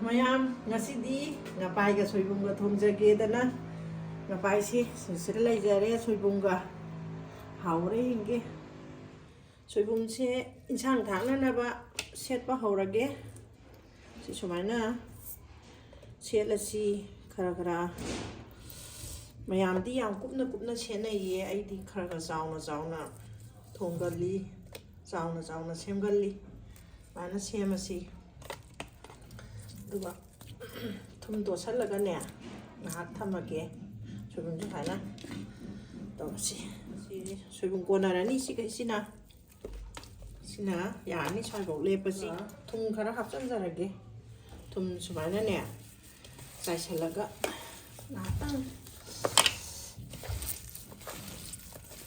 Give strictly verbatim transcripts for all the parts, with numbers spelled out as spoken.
ꯃꯌꯥꯝ, ꯉꯁꯤꯗꯤ ꯉꯄꯥꯏꯒ ꯁꯣꯏꯕꯨꯝꯒ ꯊꯣꯡꯖꯒꯦꯗꯅ ꯉꯄꯥꯏꯁꯤ ꯁꯤꯗ ꯂꯩꯖꯔꯦ, ꯁꯣꯏꯕꯨꯝꯒ꯫ ꯍꯥꯎꯔꯦ, ꯌꯦꯡꯒꯦ꯫ ꯁꯣꯏꯕꯨꯝꯁꯦ ꯏꯟꯁꯥꯡ ꯊꯥꯛꯅꯅꯕ ꯁꯦꯠꯄ ꯍꯧꯔꯒꯦ꯫ ꯁꯤ ꯁꯨꯃꯥꯏꯅ ꯁꯦꯠꯂꯁꯤ꯫ ꯈꯔ ꯈꯔ, ꯃꯌꯥꯝꯗꯤ ꯌꯥꯝ ꯀꯨꯞꯅ ꯀꯨꯞꯅ ꯁꯦꯠꯅꯩꯌꯦ, ꯑꯩꯗꯤ ꯈꯔ ꯈꯔ ꯆꯥꯎꯅ ꯆꯥꯎꯅ ꯊꯣꯡꯒꯜꯂꯤ, ꯆꯥꯎꯅ ꯆꯥꯎꯅ ꯁꯦꯝꯒꯜꯂꯤ꯫ ꯁꯨꯃꯥꯏꯅ ꯁꯦꯝꯃꯁꯤ꯫ ꯑꯗꯨꯒ ꯊꯨꯝ ꯇꯣꯠꯁꯜꯂꯒꯅꯦ, ꯉꯥꯏꯍꯥꯛ ꯊꯝꯃꯒꯦ꯫ ꯁꯣꯏꯕꯨꯝꯁꯦ ꯁꯨꯃꯥꯏꯅ ꯇꯧꯔꯁꯤ꯫ ꯁꯤ ꯁꯣꯏꯕꯨꯝ ꯀꯣꯟꯅꯔꯅꯤ ꯁꯤꯈꯩꯁꯤꯅ꯫ ꯁꯤꯅ ꯌꯥꯔꯅꯤ, ꯁ꯭ꯋꯥꯏꯐꯥꯎ ꯂꯦꯞꯄꯁꯤ꯫ ꯊꯨꯝ ꯈꯔ ꯍꯥꯞꯆꯤꯟꯖꯔꯒꯦ꯫ ꯊꯨꯝ ꯁꯨꯃꯥꯏꯅꯅꯦ ꯆꯥꯏꯁꯤꯜꯂꯒ ꯉꯥꯏꯍꯥꯛꯇꯪ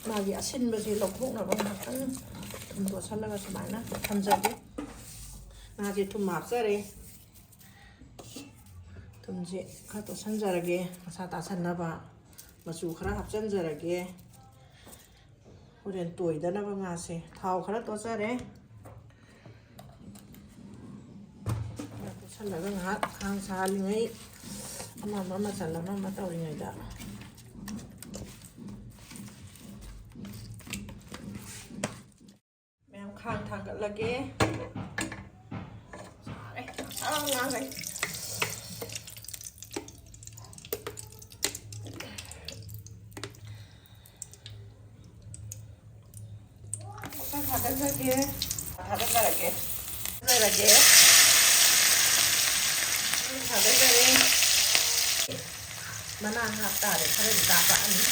ꯃꯥꯒꯤ ꯑꯁꯤꯟꯕꯁꯦ ꯂꯧꯊꯣꯛꯅꯕ ꯉꯥꯏꯍꯥꯛꯇꯪ ꯊꯨꯝ ꯇꯣꯠꯁꯤꯜꯂꯒ ꯁꯨꯃꯥꯏꯅ ꯊꯝꯖꯒꯦ꯫ ꯉꯥꯁꯦ ꯊꯨꯝ ꯍꯥꯞꯆꯔꯦ꯫ ꯊꯨꯝꯁꯦ ꯈꯔ ꯇꯣꯠꯁꯤꯟꯖꯔꯒꯦ, ꯃꯁꯥ ꯇꯥꯁꯟꯅꯕ꯫ ꯃꯆꯨ ꯈꯔ ꯍꯥꯞꯆꯤꯟꯖꯔꯒꯦ꯫ ꯍꯣꯔꯦꯟ ꯇꯣꯏꯗꯅꯕ ꯉꯥꯁꯦ ꯊꯥꯎ ꯈꯔ ꯇꯣꯠꯆꯔꯦ꯫ ꯇꯣꯠꯁꯜꯂꯒ ꯉꯥꯏꯍꯥꯛ ꯈꯥꯡ ꯁꯥꯍꯜꯂꯤꯉꯩ, ꯑꯃ ꯑꯃ ꯃꯆꯜ ꯑꯃ ꯑꯃ ꯇꯧꯔꯤꯉꯩꯗ, ꯃꯌꯥꯝ ꯈꯥꯡ ꯊꯥꯡꯒꯠꯂꯒꯦ꯫ ꯁꯥꯔꯦ, ꯁꯥꯔꯦ ꯉꯥꯈꯩ꯫ ꯈꯔ ꯊꯥꯗꯖꯒꯦ꯫ ꯊꯥꯗꯖꯔꯒꯦ꯫ ꯊꯥꯗꯖꯔꯒꯦ꯫ ꯊꯥꯗꯖꯔꯦ꯫ ꯃꯅꯥ ꯉꯥ ꯇꯥꯔꯦ, ꯈꯔꯗꯤ ꯀꯥꯞꯄꯛꯑꯅꯤ꯫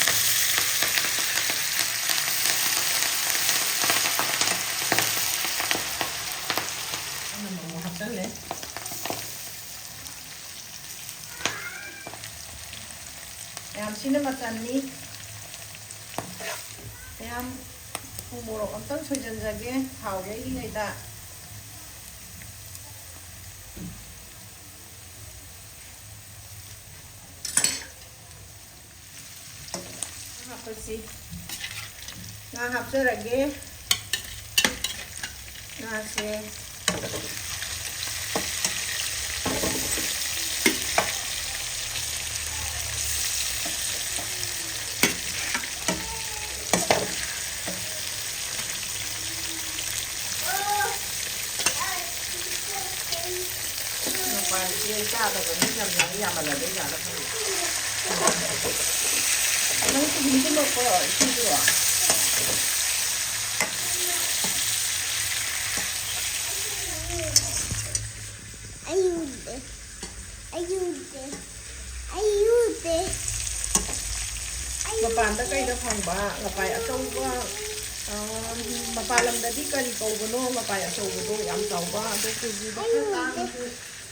ꯑꯃꯃꯝ ꯍꯥꯞꯆꯜꯂꯦ꯫ ꯃꯌꯥꯝꯁꯤꯅ ꯃꯆꯜꯅꯤ꯫ ꯃꯌꯥꯝ ꯊꯨꯝ ꯃꯣꯔꯣꯛ ꯑꯝꯇꯪ ꯁꯣꯏꯖꯟꯖꯒꯦ ꯊꯥꯎ ꯌꯩꯔꯤꯉꯩꯗ꯫ ꯍꯥꯞꯄꯁꯤ꯫ ꯉꯥ ꯍꯥꯞꯆꯔꯒꯦ꯫ ꯉꯥꯁꯦ ꯃꯄꯥꯟꯁꯦ ꯆꯥꯗꯕ ꯃꯤ ꯌꯥꯝ ꯌꯥꯝꯃꯤ, ꯌꯥꯝꯃꯜꯂꯗꯣꯏ ꯖꯥꯠꯂ ꯈꯪꯗꯦ꯫ ꯅꯪ ꯁꯣꯏꯕꯨꯝ ꯊꯨꯝꯃꯛꯄ꯭ꯔꯣ, ꯏꯁꯤꯡꯗꯨꯔꯣ? ꯑꯩ ꯎꯗꯦ꯫ ꯑꯩ ꯎꯗꯦ꯫ ꯑꯩ ꯎꯗꯦ꯫ ꯑꯩ ꯃꯄꯥꯟꯗ ꯎꯗꯦ꯫ ꯀꯩꯗ ꯐꯪꯕ ꯉꯄꯥꯏ ꯑꯆꯧꯕ, ꯑ, ꯃꯄꯥꯟ ꯂꯝꯗꯗꯤ ꯀꯔꯤ ꯀꯧꯕꯅꯣ? ꯉꯄꯥꯏ ꯑꯆꯧꯕꯗꯣ ꯌꯥꯝ ꯆꯥꯎꯕ, ꯑꯗꯣ ꯀꯦꯖꯤꯗ ꯑꯩ ꯈꯔ ꯎꯗꯦ꯫ ꯇꯥꯡꯉꯁꯨ꯫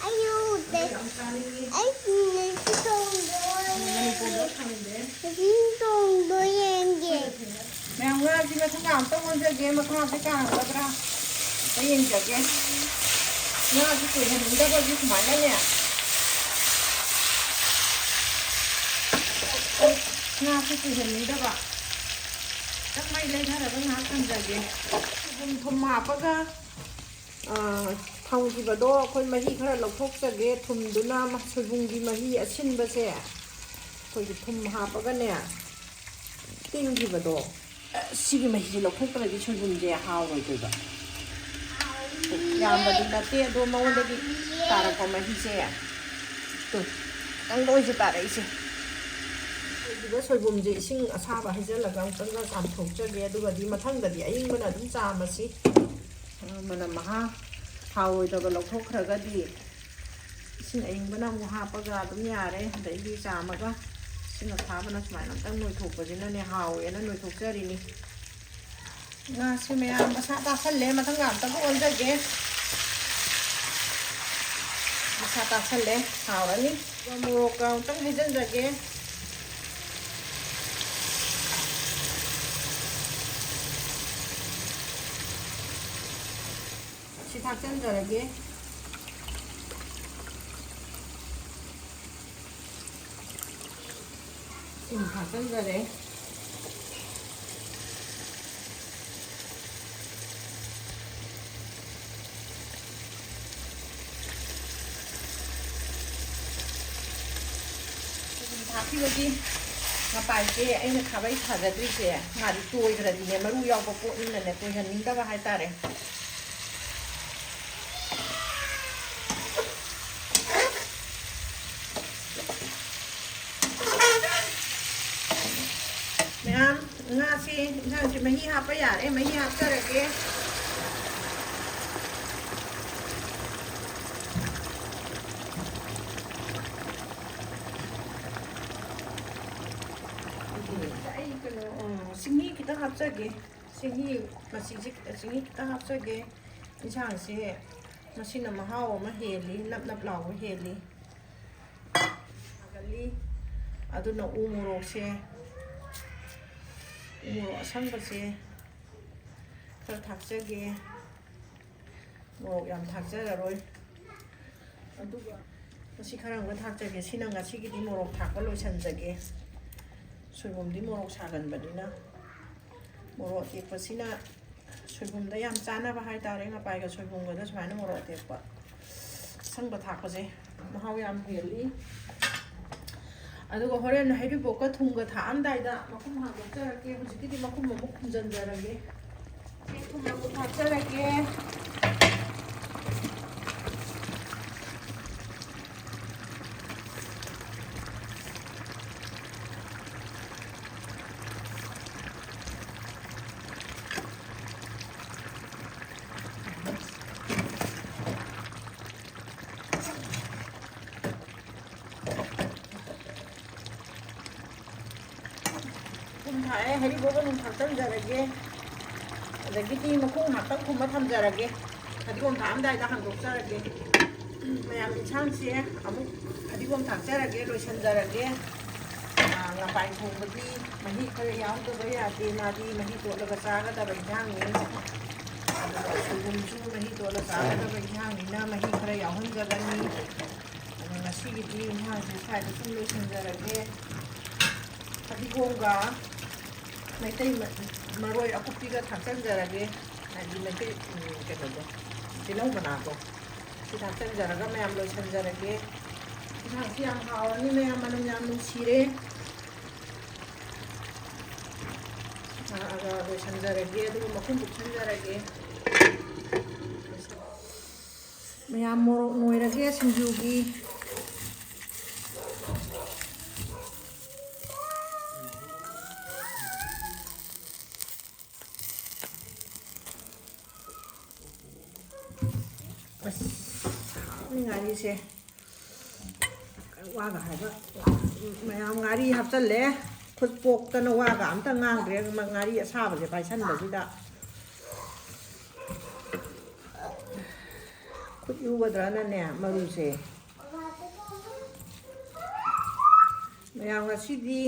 ꯑꯩ ꯎꯗꯦ꯫ ꯑꯗꯨ ꯌꯥꯝ ꯆꯥꯅꯤꯡꯉꯤ꯫ ꯑꯩ ꯉꯁꯤ ꯊꯣꯡꯗꯣꯏ ꯃꯅꯤꯄꯨꯔꯗ ꯐꯪꯗꯦ꯫ ꯉꯁꯤ ꯊꯣꯡꯗꯣꯏ ꯌꯦꯡꯒꯦ꯫ ꯃꯌꯥꯝ ꯉꯥꯁꯤ ꯃꯊꯪ ꯑꯝꯇ ꯑꯣꯟꯖꯒꯦ, ꯃꯈꯥꯁꯦ ꯀꯥꯔꯛꯀꯗ꯭ꯔꯥ ꯑꯝꯇ ꯌꯦꯡꯖꯒꯦ꯫ ꯉꯥꯁꯤ ꯀꯨꯏꯍꯟꯅꯤꯡꯗꯕꯒꯤ ꯁꯨꯃꯥꯏꯅꯅꯦ꯫ ꯉꯥꯁꯤ ꯀꯨꯏꯍꯟꯅꯤꯡꯗꯕ꯫ ꯈꯤꯇꯪ ꯃꯩ ꯂꯩꯊꯔꯒ ꯉꯥꯏꯍꯥꯛ ꯊꯝꯖꯒꯦ꯫ ꯁꯣꯏꯕꯨꯝ ꯊꯨꯝ ꯍꯥꯞꯄꯒ, ꯑ, ꯊꯝꯈꯤꯕꯗꯣ ꯑꯩꯈꯣꯏ ꯃꯍꯤ ꯈꯔ ꯂꯧꯊꯣꯛꯆꯒꯦ꯫ ꯊꯨꯝꯗꯨꯅ ꯃ-, ꯁꯣꯏꯕꯨꯝꯒꯤ ꯃꯍꯤ ꯑꯁꯤꯟꯕꯁꯦ ꯑꯩꯈꯣꯏꯒꯤ ꯊꯨꯝ ꯍꯥꯞꯄꯒꯅꯦ, ꯇꯤꯡꯈꯤꯕꯗꯣ, ꯑ, ꯁꯤꯒꯤ ꯃꯍꯤꯁꯦ ꯂꯧꯊꯣꯛꯇ꯭ꯔꯗꯤ ꯁꯣꯏꯕꯨꯝꯁꯦ ꯍꯥꯎꯔꯣꯏꯗꯣꯏꯕ꯫ ꯌꯥꯝꯕꯗꯤ ꯅꯠꯇꯦ, ꯑꯗꯣ ꯃꯉꯣꯟꯗꯒꯤ ꯇꯥꯔꯛꯄ ꯃꯍꯤꯁꯦ, ꯇꯨ, ꯈꯤꯇꯪꯗ ꯑꯣꯏꯁꯦ ꯇꯥꯔꯛꯏꯁꯦ꯫ ꯑꯗꯨꯒ ꯁꯣꯏꯕꯨꯝꯁꯦ ꯏꯁꯤꯡ ꯑꯁꯥꯕ ꯍꯩꯖꯤꯜꯂꯒ ꯑꯃꯨꯛꯇꯪꯒ ꯆꯥꯝꯊꯣꯛꯆꯒꯦ, ꯑꯗꯨꯒꯗꯤ ꯃꯊꯪꯗꯗꯤ ꯑꯏꯪꯕꯅ ꯑꯗꯨꯝ ꯆꯥꯝꯃꯁꯤ꯫ ꯑ, ꯃꯅꯝ ꯃꯍꯥ ꯍꯥꯎꯔꯣꯏꯗꯕ ꯂꯧꯊꯣꯛꯈ꯭ꯔꯒꯗꯤ ꯏꯁꯤꯡ ꯑꯏꯪꯕꯅ ꯑꯃꯨꯛ ꯍꯥꯞꯄꯒ ꯑꯗꯨꯝ ꯌꯥꯔꯦ꯫ ꯑꯗꯩꯗꯤ ꯆꯥꯝꯃꯒ ꯏꯁꯤꯡ ꯑꯁꯥꯕꯅ ꯁꯨꯃꯥꯏꯅ ꯑꯝꯇꯪ ꯅꯣꯏꯊꯣꯛꯄꯁꯤꯅꯅꯦ ꯍꯥꯎꯋꯦꯅ ꯅꯣꯏꯊꯣꯛꯆꯔꯤꯅꯤ꯫ ꯉꯥꯁꯤ ꯃꯌꯥꯝ ꯃꯁꯥ ꯇꯥꯁꯜꯂꯦ, ꯃꯊꯪꯒ ꯑꯝꯇꯒ ꯑꯣꯟꯖꯒꯦ꯫ ꯃꯁꯥ ꯇꯥꯁꯜꯂꯦ, ꯍꯥꯎꯔꯅꯤ꯫ ꯑꯗꯨꯒ ꯃꯣꯔꯣꯛꯀ ꯑꯃꯨꯛꯇꯪ ꯍꯩꯖꯤꯟꯖꯒꯦ꯫ ꯁꯤ ꯊꯥꯛꯆꯟꯖꯔꯒꯦ꯫ ꯁꯤꯃ ꯊꯥꯛꯆꯟꯖꯔꯦ꯫ ꯊꯥꯛꯈꯤꯕꯒꯤ ꯃꯄꯥꯏꯁꯦ ꯑꯩꯅ ꯈꯥꯕꯩ ꯊꯥꯖꯗ꯭ꯔꯤꯁꯦ, ꯃꯥꯗꯤ ꯇꯣꯏꯈ꯭ꯔꯗꯤꯅꯦ, ꯃꯔꯨ ꯌꯥꯎꯕ ꯄꯣꯠꯅꯤꯅꯅꯦ, ꯇꯣꯏꯍꯟꯅꯤꯡꯗꯕ ꯍꯥꯏꯇꯥꯔꯦ꯫ ꯏꯟꯁꯥꯡꯁꯤ ꯃꯍꯤ ꯍꯥꯞꯄ ꯌꯥꯔꯦ, ꯃꯍꯤ ꯍꯥꯞꯆꯔꯒꯦ꯫ ꯑꯩ ꯀꯩꯅꯣ, ꯎꯝ, ꯆꯤꯡꯍꯤ ꯈꯤꯇꯪ ꯍꯥꯞꯆꯒꯦ꯫ ꯆꯤꯡꯍꯤ, ꯃꯆꯤꯁꯦ, ꯆꯤꯡꯍꯤ ꯈꯤꯇꯪ ꯍꯥꯞꯆꯒꯦ꯫ ꯏꯟꯁꯥꯡꯁꯦ ꯃꯁꯤꯅ ꯃꯍꯥꯎ ꯑꯃ ꯍꯦꯜꯂꯤ, ꯅꯞ ꯅꯞ ꯂꯥꯎꯕ ꯍꯦꯜꯂꯤ꯫ ꯁꯥꯒꯠꯂꯤ꯫ ꯑꯗꯨꯅ ꯎ ꯃꯣꯔꯣꯛꯁꯦ, ꯎ ꯃꯣꯔꯣꯛ ꯑꯁꯪꯕꯁꯦ ꯈꯔ ꯊꯥꯛꯆꯒꯦ꯫ ꯃꯣꯔꯣꯛ ꯌꯥꯝ ꯊꯥꯛꯆꯔꯔꯣꯏ꯫ ꯑꯗꯨꯒ ꯃꯁꯤ ꯈꯔ ꯑꯃꯒ ꯊꯥꯛꯆꯒꯦ꯫ ꯁꯤꯅ ꯉꯁꯤꯒꯤꯗꯤ ꯃꯣꯔꯣꯛ ꯊꯥꯛꯄ ꯂꯣꯏꯁꯤꯟꯖꯒꯦ꯫ ꯁꯣꯏꯕꯨꯝꯗꯤ ꯃꯣꯔꯣꯛ ꯁꯥꯒꯟꯕꯅꯤꯅ꯫ ꯃꯣꯔꯣꯛ ꯑꯇꯦꯛꯄꯁꯤꯅ ꯁꯣꯏꯕꯨꯝꯗ ꯌꯥꯝ ꯆꯥꯅꯕ ꯍꯥꯏꯇꯥꯔꯦ꯫ ꯉꯄꯥꯏꯒ ꯁꯣꯏꯕꯨꯝꯒꯗ ꯁꯨꯃꯥꯏꯅ ꯃꯣꯔꯣꯛ ꯑꯇꯦꯛꯄ ꯑꯁꯪꯕ ꯊꯥꯛꯄꯁꯦ ꯃꯍꯥꯎ ꯌꯥꯝ ꯍꯦꯜꯂꯤ꯫ ꯑꯗꯨꯒ ꯍꯣꯔꯦꯟ ꯍꯩꯔꯤꯕꯣꯞꯀ ꯊꯨꯝꯒ ꯊꯥꯛꯑꯝꯗꯥꯏꯗ ꯃꯈꯨꯝ ꯍꯥꯡꯗꯣꯛꯆꯔꯛꯀꯦ꯫ ꯍꯧꯖꯤꯛꯀꯤꯗꯤ ꯃꯈꯨꯝ ꯑꯃꯨꯛ ꯈꯨꯝꯖꯤꯟꯖꯔꯒꯦ꯫ ꯊꯨꯝ ꯑꯃꯨꯛ ꯊꯥꯛꯆꯔꯒꯦ꯫ ꯊꯨꯝ ꯊꯥꯛꯑꯦ, ꯍꯔꯤꯕꯣꯞ ꯑꯗꯨꯝ ꯊꯥꯛꯆꯟꯖꯔꯒꯦ꯫ ꯑꯗꯒꯤꯗꯤ ꯃꯈꯨꯝ ꯉꯥꯛꯇꯪ ꯈꯨꯝꯃ ꯊꯝꯖꯔꯒꯦ꯫ ꯐꯗꯤꯒꯣꯝ ꯊꯥꯛꯑꯝꯗꯥꯏꯗ ꯍꯥꯡꯗꯣꯛꯆꯔꯒꯦ꯫ ꯃꯌꯥꯝ ꯏꯟꯁꯥꯡꯁꯦ ꯑꯃꯨꯛ ꯐꯗꯤꯒꯣꯝ ꯊꯥꯛꯆꯔꯒꯦ, ꯂꯣꯏꯁꯤꯟꯖꯔꯒꯦ꯫ ꯑꯥ, ꯉꯄꯥꯏ ꯊꯣꯡꯕꯗꯤ ꯃꯍꯤ ꯈꯔ ꯌꯥꯎꯗꯕ ꯌꯥꯗꯦ, ꯃꯥꯗꯤ ꯃꯍꯤ ꯇꯣꯠꯂꯒ ꯆꯥꯒꯗꯕ ꯏꯟꯁꯥꯡꯅꯤ꯫ ꯑꯗꯨꯒ ꯁꯣꯏꯕꯨꯝꯁꯨ ꯃꯍꯤ ꯇꯣꯠꯂ ꯆꯥꯒꯗꯕ ꯏꯟꯁꯥꯡꯅꯤꯅ ꯃꯍꯤ ꯈꯔ ꯌꯥꯎꯍꯟꯖꯒꯅꯤ꯫ ꯑꯗꯣ ꯉꯁꯤꯒꯤꯗꯤ ꯏꯟꯁꯥꯡꯁꯦ ꯁ꯭ꯋꯥꯏꯗ ꯁꯨꯝ ꯂꯣꯏꯁꯤꯟꯖꯔꯒꯦ꯫ ꯐꯗꯤꯒꯣꯝꯒ ꯃꯩꯇꯩ ꯃ-, ꯃꯔꯣꯏ ꯑꯀꯨꯞꯄꯤꯒ ꯊꯥꯛꯆꯟꯖꯔꯒꯦ꯫ ꯍꯥꯏꯗꯤ ꯃꯩꯇꯩ, ꯎꯝ, ꯀꯩꯅꯣꯗꯣ, ꯇꯤꯜꯍꯧ ꯃꯅꯥꯗꯣ꯫ ꯁꯤ ꯊꯥꯛꯆꯟꯖꯔꯒ ꯃꯌꯥꯝ ꯂꯣꯏꯁꯟꯖꯔꯒꯦ꯫ ꯏꯟꯁꯥꯡꯁꯤ ꯌꯥꯝ ꯍꯥꯎꯔꯅꯤ, ꯃꯌꯥꯝ ꯃꯅꯝ ꯌꯥꯝ ꯅꯨꯡꯁꯤꯔꯦ꯫ ꯊꯥꯛꯑꯒ ꯂꯣꯏꯁꯟꯖꯔꯒꯦ, ꯑꯗꯨꯒ ꯃꯈꯨꯝ ꯀꯨꯞꯁꯟꯖꯔꯒꯦ꯫ ꯃꯌꯥꯝ ꯃꯣꯔꯣꯛ ꯅꯣꯏꯔꯒꯦ ꯁꯤꯡꯖꯨꯒꯤ꯫ ꯁꯦ꯫ ꯋꯥꯒ ꯍꯥꯏꯕ꯫ ꯃꯌꯥꯝ ꯉꯥꯔꯤ ꯍꯥꯞꯆꯜꯂꯦ꯫ ꯈꯨꯠ ꯄꯣꯛꯇꯅ ꯋꯥꯒ ꯑꯝꯇ ꯉꯥꯡꯗ꯭ꯔꯦ, ꯉꯥꯔꯤ ꯑꯁꯥꯕꯁꯦ ꯄꯥꯏꯁꯟꯕꯁꯤꯗ꯫ ꯈꯨꯠ ꯌꯨꯒꯗ꯭ꯔꯅꯅꯦ ꯃꯔꯨꯁꯦ꯫ ꯃꯌꯥꯝ ꯉꯁꯤꯗꯤ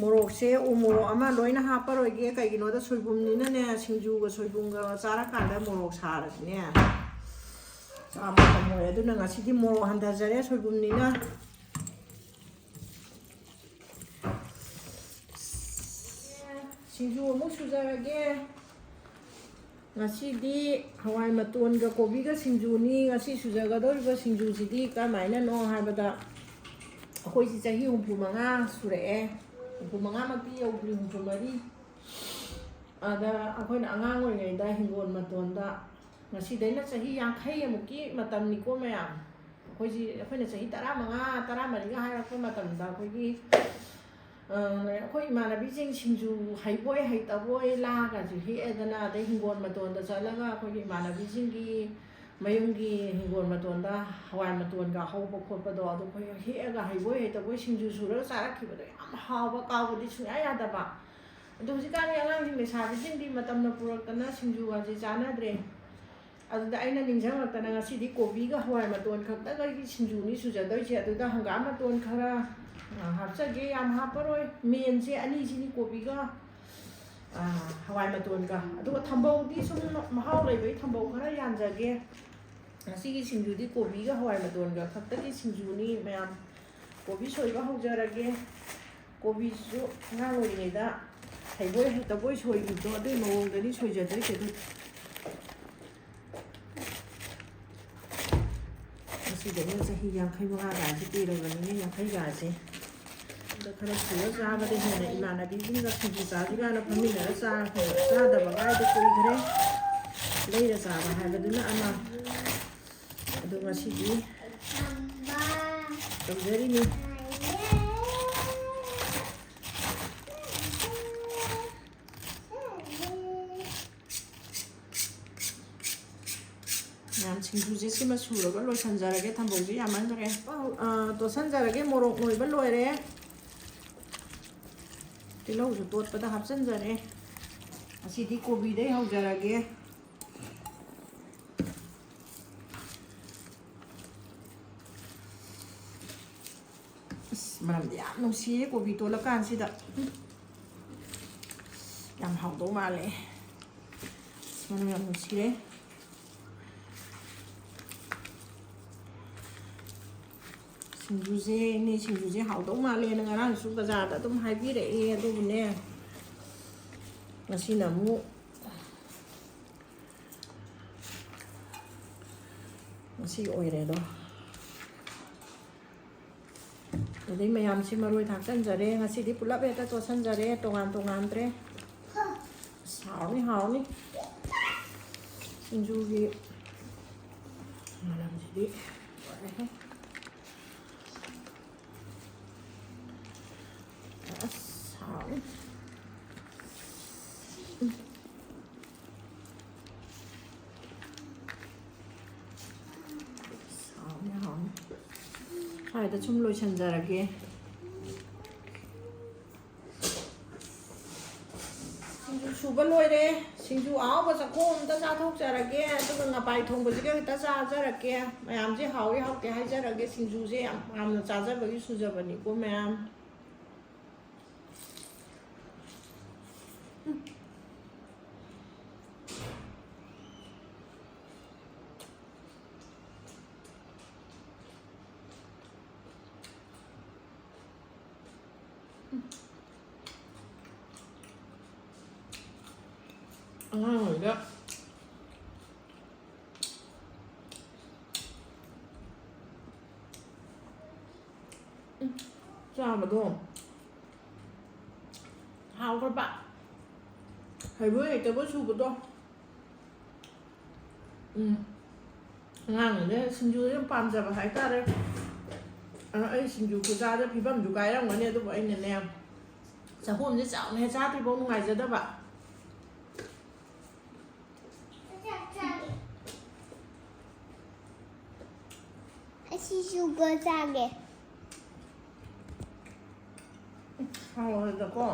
ꯃꯣꯔꯣꯛꯁꯦ ꯎ ꯃꯣꯔꯣꯛ ꯑꯃ ꯂꯣꯏꯅ ꯍꯥꯞꯄꯔꯣꯏꯒꯦ, ꯀꯩꯒꯤꯅꯣꯗ ꯁꯣꯏꯕꯨꯝꯅꯤꯅꯅꯦ, ꯁꯤꯡꯖꯨꯒ ꯁꯣꯏꯕꯨꯝꯒ ꯆꯥꯔꯀꯥꯟꯗ ꯃꯣꯔꯣꯛ ꯁꯥꯔꯗꯤꯅꯦ ꯆꯥꯕ ꯉꯝꯃꯣꯏ꯫ ꯑꯗꯨꯅ ꯉꯁꯤꯗꯤ ꯃꯣꯔꯣꯛ ꯍꯟꯊꯖꯔꯦ ꯁꯣꯏꯕꯨꯝꯅꯤꯅ꯫ ꯁꯤꯡꯖꯨ ꯑꯃꯨꯛ ꯁꯨꯖꯔꯒꯦ꯫ ꯉꯁꯤꯗꯤ ꯍꯋꯥꯏ ꯃꯇꯣꯟꯒ ꯀꯣꯕꯤꯒ ꯁꯤꯡꯖꯨꯅꯤ꯫ ꯉꯁꯤ ꯁꯨꯖꯒꯗꯧꯔꯤꯕ ꯁꯤꯡꯖꯨꯁꯤꯗꯤ ꯀꯔꯝꯍꯥꯏꯅꯅꯣ ꯍꯥꯏꯕꯗ, ꯑꯩꯈꯣꯏꯁꯤ ꯆꯍꯤ ꯍꯨꯝꯐꯨ ꯃꯉꯥ ꯁꯨꯔꯛꯑꯦ꯫ ꯍꯨꯝꯐꯨ ꯃꯉꯥꯃꯛꯇꯤ ꯌꯧꯗ꯭ꯔꯤ, ꯍꯨꯝꯐꯨ ꯃꯔꯤ꯫ ꯑꯗ ꯑꯩꯈꯣꯏꯅ ꯑꯉꯥꯡ ꯑꯣꯏꯔꯤꯉꯩꯗ ꯍꯤꯡꯒꯣꯜ ꯃꯇꯣꯟꯗ, ꯉꯁꯤꯗꯩꯅ ꯆꯍꯤ ꯌꯥꯡꯈꯩ ꯑꯃꯨꯛꯀꯤ ꯃꯇꯝꯅꯤꯀꯣ ꯃꯌꯥꯝ꯫ ꯑꯩꯈꯣꯏꯁꯤ, ꯑꯩꯈꯣꯏꯅ ꯆꯍꯤ ꯇꯔꯥꯃꯉꯥ, ꯇꯔꯥꯃꯔꯤꯒ ꯍꯥꯏꯔꯛꯄ ꯃꯇꯝꯗ ꯑꯩꯈꯣꯏꯒꯤ, ꯑ, ꯑꯩꯈꯣꯏ ꯏꯃꯥꯟꯅꯕꯤꯁꯤꯡ ꯁꯤꯡꯖꯨ ꯍꯩꯕꯣꯏ ꯍꯩꯇꯕꯣꯏ ꯂꯥꯒꯁꯨ ꯍꯦꯛꯑꯦꯗꯅ, ꯑꯗꯩ ꯍꯤꯡꯒꯣꯜ ꯃꯇꯣꯟꯗ ꯆꯠꯂꯒ ꯑꯩꯈꯣꯏꯒꯤ ꯏꯃꯥꯟꯅꯕꯤꯁꯤꯡꯒꯤ ꯃꯌꯨꯝꯒꯤ ꯍꯤꯡꯒꯣꯜ ꯃꯇꯣꯟꯗ ꯍꯋꯥꯏ ꯃꯇꯣꯟꯒ ꯍꯧꯕ ꯈꯣꯠꯄꯗꯣ, ꯑꯗꯨ ꯑꯩꯈꯣꯏ ꯍꯦꯛꯑꯒ ꯍꯩꯕꯣꯏ ꯍꯩꯇꯕꯣꯏ ꯁꯤꯡꯖꯨ ꯁꯨꯔꯒ ꯆꯥꯔꯛꯈꯤꯕꯗꯣ ꯌꯥꯝ ꯍꯥꯎꯕ, ꯀꯥꯎꯕꯗꯤ ꯁꯨꯡꯌꯥ ꯌꯥꯗꯕ꯫ ꯑꯗꯣ ꯍꯧꯖꯤꯛꯀꯥꯟꯒꯤ ꯑꯉꯥꯡꯁꯤꯡ, ꯂꯩꯁꯥꯕꯤꯁꯤꯡꯗꯤ ꯃꯇꯝꯅ ꯄꯨꯔꯛꯇꯅ ꯁꯤꯡꯖꯨꯒꯁꯦ ꯆꯥꯅꯗ꯭ꯔꯦ꯫ ꯑꯗꯨꯗ ꯑꯩꯅ ꯅꯤꯡꯁꯤꯡꯂꯛꯇꯅ ꯉꯁꯤꯗꯤ ꯀꯣꯕꯤꯒ ꯍꯋꯥꯏ ꯃꯇꯣꯟ ꯈꯛꯇꯒꯤ ꯁꯤꯡꯖꯨꯅꯤ ꯁꯨꯖꯗꯣꯏꯁꯦ꯫ ꯑꯗꯨꯗ ꯍꯪꯒꯥꯝ ꯃꯇꯣꯟ ꯈꯔ, ꯑ, ꯍꯥꯞꯆꯒꯦ, ꯌꯥꯝ ꯍꯥꯞꯄꯔꯣꯏ꯫ ꯃꯦꯟꯁꯦ ꯑꯅꯤꯁꯤꯅꯤ, ꯀꯣꯕꯤꯒ, ꯑ, ꯍꯋꯥꯏ ꯃꯇꯣꯟꯒ꯫ ꯑꯗꯨꯒ ꯊꯝꯕꯧꯗꯤ ꯁꯨꯝ ꯃꯍꯥꯎ ꯂꯩꯕꯒꯤ ꯊꯝꯕꯧ ꯈꯔ ꯌꯥꯟꯖꯒꯦ꯫ ꯉꯁꯤꯒꯤ ꯁꯤꯡꯖꯨꯗꯤ ꯀꯣꯕꯤꯒ ꯍꯋꯥꯏ ꯃꯇꯣꯟꯒ ꯈꯛꯇꯒꯤ ꯁꯤꯡꯖꯨꯅꯤ ꯃꯌꯥꯝ꯫ ꯀꯣꯕꯤ ꯁꯣꯏꯕ ꯍꯧꯖꯔꯒꯦ꯫ ꯀꯣꯕꯤꯁꯤꯁꯨ ꯑꯉꯥꯡ ꯑꯣꯏꯔꯤꯉꯩꯗ ꯍꯩꯕꯣꯏ ꯍꯩꯇꯕꯣꯏ ꯁꯣꯏꯈꯤꯕꯗꯣ ꯑꯗꯨꯒꯤ ꯃꯑꯣꯡꯗꯅꯤ ꯁꯣꯏꯖꯗꯣꯏꯁꯦ꯫ ꯑꯗꯨ ꯉꯁꯤꯗꯤ ꯑꯩꯅ ꯆꯍꯤ ꯌꯥꯡꯈꯩ ꯃꯉꯥ ꯀꯥꯏꯁꯦ ꯀꯨꯏꯔꯕꯅꯤꯅꯦ, ꯌꯥꯡꯈꯩ ꯀꯥꯏꯁꯦ꯫ ꯑꯗ ꯈꯔ ꯁꯨꯔ ꯆꯥꯕꯗ ꯍꯦꯟꯅ ꯏꯃꯥꯟꯅꯕꯤꯁꯤꯡꯒ ꯁꯤꯡꯖꯨ ꯆꯥꯁꯤ ꯀꯥꯏꯅ ꯐꯝꯃꯤꯟꯅꯔ ꯆꯥ-, ꯆꯥꯗꯕ ꯀꯥꯏꯗꯣ ꯀꯨꯏꯈ꯭ꯔꯦ꯫ ꯂꯩꯔ ꯆꯥꯕ ꯍꯥꯏꯕꯗꯨꯅ ꯑꯃ꯫ ꯑꯗꯣ ꯉꯁꯤꯗꯤ ꯇꯧꯖꯔꯤꯅꯤ꯫ ꯃꯌꯥꯝ ꯁꯤꯡꯖꯨꯁꯦ ꯁꯤꯃ ꯁꯨꯔꯒ ꯂꯣꯏꯁꯟꯖꯔꯒꯦ, ꯊꯝꯕꯧꯁꯦ ꯌꯥꯝꯃꯟꯈ꯭ꯔꯦ꯫ ꯑ, ꯇꯣꯠꯁꯟꯖꯔꯒꯦ, ꯃꯣꯔꯣꯛ ꯅꯣꯏꯕ ꯂꯣꯏꯔꯦ꯫ ꯇꯤꯜꯍꯧꯁꯨ ꯇꯣꯠꯄꯗ ꯍꯥꯞꯆꯤꯟꯖꯔꯦ꯫ ꯑꯁꯤꯗꯤ ꯀꯣꯕꯤꯗꯩ ꯍꯧꯖꯔꯒꯦ꯫ ꯑꯁ, ꯃꯅꯝꯗꯤ ꯌꯥꯝ ꯅꯨꯡꯁꯤꯌꯦ ꯀꯣꯕꯤ ꯇꯣꯠꯂꯀꯥꯟꯁꯤꯗ꯫ ꯎꯝ꯫ ꯌꯥꯝ ꯍꯥꯎꯗꯧ ꯃꯥꯜꯂꯦ꯫ ꯑꯁ, ꯃꯅꯝ ꯌꯥꯝ ꯅꯨꯡꯁꯤꯔꯦ꯫ ꯁꯤꯡꯖꯨꯁꯦ, ꯏꯅꯦ ꯁꯤꯡꯖꯨꯁꯦ ꯍꯥꯎꯗꯧ ꯃꯥꯜꯂꯦꯅ ꯉꯔꯥꯡꯁꯨ ꯕꯖꯥꯔꯗ ꯑꯗꯨꯝ ꯍꯥꯏꯕꯤꯔꯛꯑꯦ, ꯑꯗꯨꯕꯨꯅꯦ, ꯉꯁꯤꯅ ꯑꯃꯨꯛ, ꯉꯁꯤ ꯑꯣꯏꯔꯦ ꯑꯗꯣ꯫ ꯑꯗꯩ ꯃꯌꯥꯝꯁꯤ ꯃꯔꯣꯏ ꯊꯥꯛꯆꯟꯖꯔꯦ꯫ ꯉꯁꯤꯗꯤ ꯄꯨꯂꯞ ꯍꯦꯛꯇ ꯇꯣꯠꯁꯟꯖꯔꯦ, ꯇꯣꯉꯥꯟ ꯇꯣꯉꯥꯟꯗ꯭ꯔꯦ꯫ ꯑꯁ, ꯍꯥꯎꯅꯤ, ꯍꯥꯎꯅꯤ꯫ ꯁꯤꯡꯖꯨꯒꯤ ꯃꯅꯝꯁꯤꯗꯤ ꯂꯣꯏꯔꯦꯍꯦ꯫ ꯑꯁ, ꯍꯥꯎꯅꯤ꯫ ꯍꯥꯎꯅꯤ, ꯍꯥꯎꯅꯤ꯫ ꯁ꯭ꯋꯥꯏꯗ ꯁꯨꯝ ꯂꯣꯏꯁꯟꯖꯔꯒꯦ꯫ ꯁꯤꯡꯖꯨ ꯁꯨꯕ ꯂꯣꯏꯔꯦ꯫ ꯁꯤꯡꯖꯨ ꯑꯍꯥꯎꯕ ꯆꯥꯛꯈꯣꯝ ꯑꯝꯇ ꯆꯥꯊꯣꯛꯆꯔꯒꯦ, ꯑꯗꯨꯒ ꯉꯄꯥꯏ ꯊꯣꯡꯕꯁꯤꯒ ꯈꯤꯇ ꯆꯥꯖꯔꯛꯀꯦ꯫ ꯃꯌꯥꯝꯁꯦ ꯍꯥꯎꯏ ꯍꯥꯎꯇꯦ ꯍꯥꯏꯖꯔꯒꯦ꯫ ꯁꯤꯡꯖꯨꯁꯦ ꯌꯥꯝ ꯌꯥꯝꯅ ꯆꯥꯖꯕꯒꯤ ꯁꯨꯖꯕꯅꯤꯀꯣ ꯃꯌꯥꯝ꯫ ꯑꯉꯥꯡ ꯑꯣꯏꯔꯤꯉꯩꯗ ꯆꯥꯕꯗꯣ ꯍꯥꯎꯈ꯭ꯔꯕ꯫ ꯍꯩꯕꯣꯏ ꯍꯩꯇꯕꯣꯏ ꯁꯨꯕꯗꯣ꯫ ꯎꯝ꯫ ꯑꯉꯥꯡꯅꯤꯅ ꯁꯤꯡꯖꯨꯁꯦ ꯌꯥꯝ ꯄꯥꯝꯖꯕ ꯍꯥꯏꯇꯥꯔꯦ꯫ ꯑꯗꯣ ꯑꯩ ꯁꯤꯡꯖꯨ ꯈꯨꯆꯥꯗ ꯐꯤꯕꯝꯁꯨ ꯀꯥꯏꯔꯝꯒꯅꯤ, ꯑꯗꯨꯕꯨ ꯑꯩꯅꯅꯦ, ꯆꯥꯛꯈꯣꯝꯁꯦ ꯆꯥꯎꯅ ꯍꯦꯛ ꯆꯥꯗ꯭ꯔꯤꯐꯥꯎ ꯅꯨꯡꯉꯥꯏꯖꯗꯕ꯫ ꯁꯤꯁꯨꯒ ꯆꯥꯒꯦ꯫ ꯍꯥꯎꯔꯦꯗꯀꯣ꯫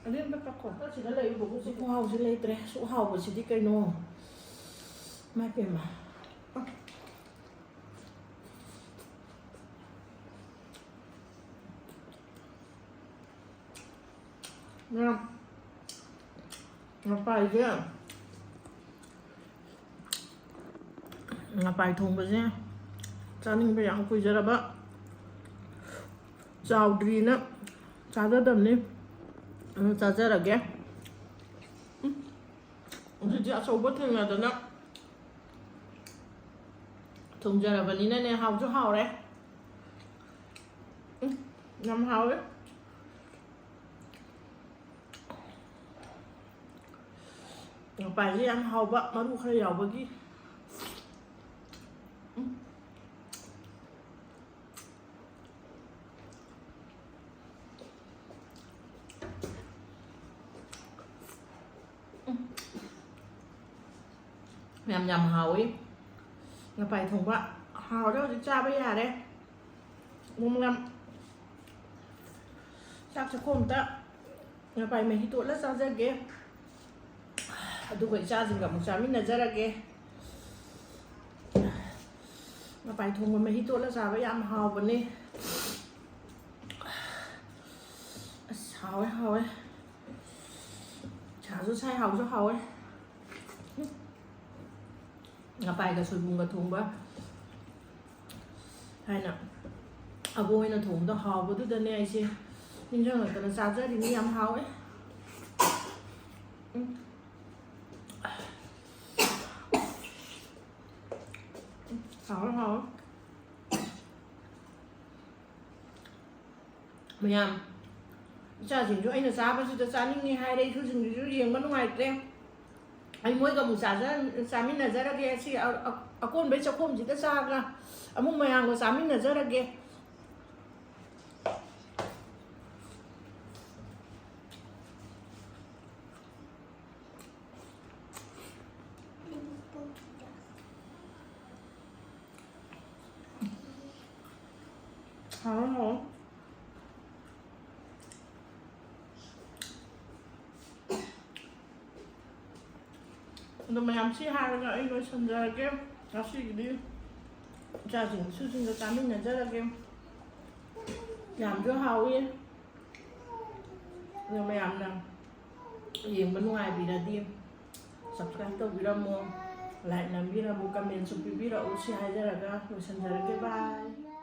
ꯑꯗꯨ ꯑꯝꯇ ꯀꯛꯈꯣ꯫ ꯁꯤꯗ ꯂꯩꯔꯤꯕꯕꯨ ꯁꯤ ꯈꯨꯍꯥꯎꯁꯤ ꯂꯩꯇ꯭ꯔꯦ꯫ ꯁꯨꯛ ꯍꯥꯎꯕꯁꯤꯗꯤ ꯀꯩꯅꯣ? ꯏꯃꯥꯏ ꯄꯦꯝꯃ꯫ ꯉꯥ-, ꯉꯄꯥꯏꯁꯦ, ꯉꯄꯥꯏ ꯊꯣꯡꯕꯁꯦ ꯆꯥꯅꯤꯡꯕ ꯌꯥꯝ ꯀꯨꯏꯖꯔꯕ, ꯆꯥꯎꯗ꯭ꯔꯤꯅ ꯆꯥꯖꯗꯕꯅꯤ꯫ ꯑꯗꯨ ꯆꯥꯖꯔꯒꯦ꯫ ꯎꯝ꯫ ꯑꯗꯨꯗꯤ ꯑꯆꯧꯕ ꯊꯦꯡꯅꯗꯅ ꯊꯣꯡꯖꯔꯕꯅꯤꯅꯅꯦ, ꯍꯥꯎꯁꯨ ꯍꯥꯎꯔꯦ꯫ ꯎꯝ, ꯌꯥꯝ ꯍꯥꯎꯋꯦ꯫ ꯉꯄꯥꯏꯁꯦ ꯌꯥꯝ ꯍꯥꯎꯕ, ꯃꯔꯨ ꯈꯔ ꯌꯥꯎꯕꯒꯤ꯫ ꯎꯝ꯫ ꯌꯥꯝ, ꯌꯥꯝ ꯍꯥꯎꯋꯤ꯫ ꯉꯄꯥꯏ ꯊꯣꯡꯕ ꯍꯥꯎꯔꯦ, ꯍꯧꯖꯤꯛ ꯆꯥꯕ ꯌꯥꯔꯦ꯫ ꯃꯣꯃꯣ ꯌꯥꯝ, ꯆꯥꯛ ꯆꯥꯛꯈꯣꯝ ꯑꯝꯇ ꯉꯄꯥꯏ ꯃꯍꯤ ꯇꯣꯠꯂ ꯆꯥꯖꯒꯦ꯫ ꯑꯗꯨꯒ ꯏꯆꯥꯁꯤꯡꯒ ꯑꯃꯨꯛ ꯆꯥꯃꯤꯟꯅꯖꯔꯒꯦ꯫ ꯉꯄꯥꯏ ꯊꯣꯡꯕ ꯃꯍꯤ ꯇꯣꯠꯂ ꯆꯥꯕ ꯌꯥꯝ ꯍꯥꯎꯕꯅꯦ꯫ ꯑꯁ, ꯍꯥꯎꯋꯦ, ꯍꯥꯎꯋꯦ꯫ ꯁꯥꯁꯨ ꯁꯥꯏ, ꯍꯥꯎꯁꯨ ꯍꯥꯎꯋꯦ꯫ ꯉꯄꯥꯏꯒ ꯁꯣꯏꯕꯨꯝꯒ ꯊꯣꯡꯕ ꯍꯥꯏꯅ ꯑꯕꯣꯛ ꯍꯣꯏꯅ ꯊꯣꯡꯕꯗꯣ ꯍꯥꯎꯕꯗꯨꯗꯅꯦ ꯑꯩꯁꯦ ꯅꯤꯡꯁꯤꯡꯉꯛꯇꯅ ꯆꯥꯖꯔꯤꯅꯤ꯫ ꯌꯥꯝ ꯍꯥꯎꯋꯦ꯫ ꯎꯝ꯫ ꯍꯥꯎꯋꯦ, ꯍꯥꯎꯋꯦ꯫ ꯃꯌꯥꯝ, ꯏꯆꯥꯁꯤꯡꯁꯨ ꯑꯩꯅ ꯆꯥꯕꯁꯤꯗ ꯆꯥꯅꯤꯡꯉꯤ ꯍꯥꯏꯔꯦ, ꯏꯁꯨꯁꯤꯡꯁꯤꯁꯨ ꯌꯦꯡꯕ ꯅꯨꯡꯉꯥꯏꯇ꯭ꯔꯦ꯫ ꯑꯩ ꯃꯣꯏꯒ ꯑꯃꯨꯛ ꯆꯥꯖ-, ꯆꯥꯃꯤꯟꯅꯖꯔꯒꯦ꯫ ꯁꯤ ꯑ-, ꯑ-, ꯑꯀꯣꯟꯕꯩ ꯆꯥꯛꯈꯣꯝꯁꯤꯗ ꯆꯥꯒ ꯑꯃꯨꯛ ꯃꯌꯥꯝꯒ ꯆꯥꯃꯤꯟꯅꯖꯔꯒꯦ꯫ ꯑꯗꯣ ꯃꯌꯥꯝ ꯁꯤ ꯍꯥꯏꯔꯒ ꯑꯩ ꯂꯣꯏꯁꯟꯖꯔꯒꯦ꯫ ꯉꯁꯤꯒꯤꯗꯤ ꯏꯆꯥꯁꯤꯡ ꯏꯁꯨꯁꯤꯡꯒ ꯆꯥꯃꯤꯟꯅꯖꯔꯒꯦ꯫ ꯌꯥꯝꯁꯨ ꯍꯥꯎꯏ꯫ ꯑꯗꯣ ꯃꯌꯥꯝꯅ ꯌꯦꯡꯕ ꯅꯨꯡꯉꯥꯏꯕꯤꯔꯗꯤ subscribe ꯇꯧꯕꯤꯔꯝꯃꯣ, like ꯅꯝꯕꯤꯔꯝꯃꯣ, commentꯁꯨ ꯄꯤꯕꯤꯔꯛꯎ꯫ ꯁꯤ ꯍꯥꯏꯖꯔꯒ ꯂꯣꯏꯁꯟꯖꯔꯒꯦ꯫ Bye꯫